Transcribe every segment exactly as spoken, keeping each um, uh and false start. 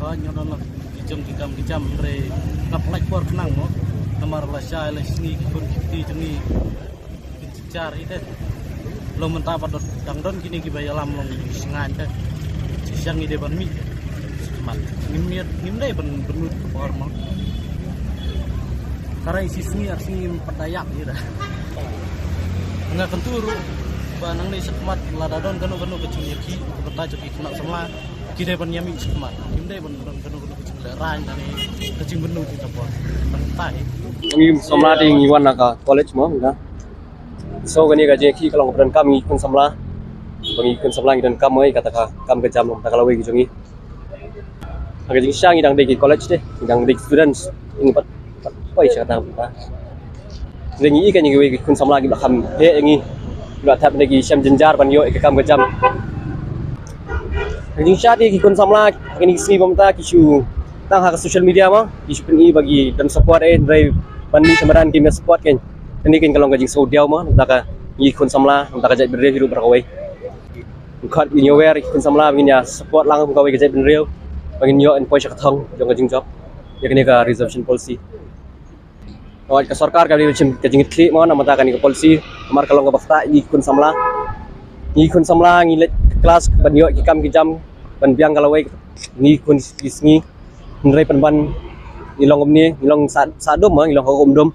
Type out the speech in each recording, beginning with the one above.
Ba nyo don la ki jong ki kam ki jam re, ngap lait por khnang mo. Namar la shai la sngi ki khun ki kti jong ngi ki jar i te. Lo mynta ba dot dang don kine ki ba ïalam long ki sngan te. Shi shang i de ban mi. Mat ngim miet ngim dei ban benut por mo. Karai shi sngi ar sngi pat da ïap i da. Nga kyntu ruh ba nangne shakhmat lada don kano kano ka jingïaki ka bynta jong ki khynnah samla, ki dei ban ïamih shakhmat. Kim dei ban don kano kano ka jinglehrain lane ka jingbenut ïa ka por. Ban tai. Ngi samla te ngi wan na ka college mo, na. So kane ka jingïaki ka long ka pyrkhat kam ngi khun samla. Ba ngi khun samla ngi donkam mo ïa kata ka kam ka jam long kata ka lawei ka jong ngi. Ha ka jingshisha ngi dang dei ki college te, ngi dang dei ki students, ngi pat, pat poi sha kata ka bynta. Ngi ïohi ka ngi kiwei ki khun samla kiba kham heh ïa ngi, kiba thep ne ki shem jynjar ban ïoh ïa ka kam ka jam. Ha ka jingshisha te ki khun samla ha kine ki sngi ba mynta ki shu tang ha ka social media mo, ki shu pyni ba ki don support eh, hynrei ban mih sha madan kim ïa support kein. Kane kein ka long ka jingsngewdiaw mo, nangta ka ngi khun samla, nangta ka jaitbynriew hi ruh baroh kawei. Khot ngin ïa wer ki khun samla ba ngin ïa support lang kum kawei ka jaitbynriew ba ngin ïoh ban poi sha ka thong jong ka jingjop ïa kane ka reservation policy. Ka sorkar ka dei ban shim ka jingkitkhlieh mo namar kane ka policy, namar ka long kaba ktah ïa ngi khun samla. Ngi khun samla ngi leit class ban ïoh ki kam ki jam ban biang ka lawei, ngi khun ki sngi. Hynrei pynban ngi long kumne, ngi long sa, sa dum mo, ngi long ka um dum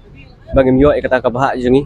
ba ngim ïoh ïa kata ka bhah jong ngi.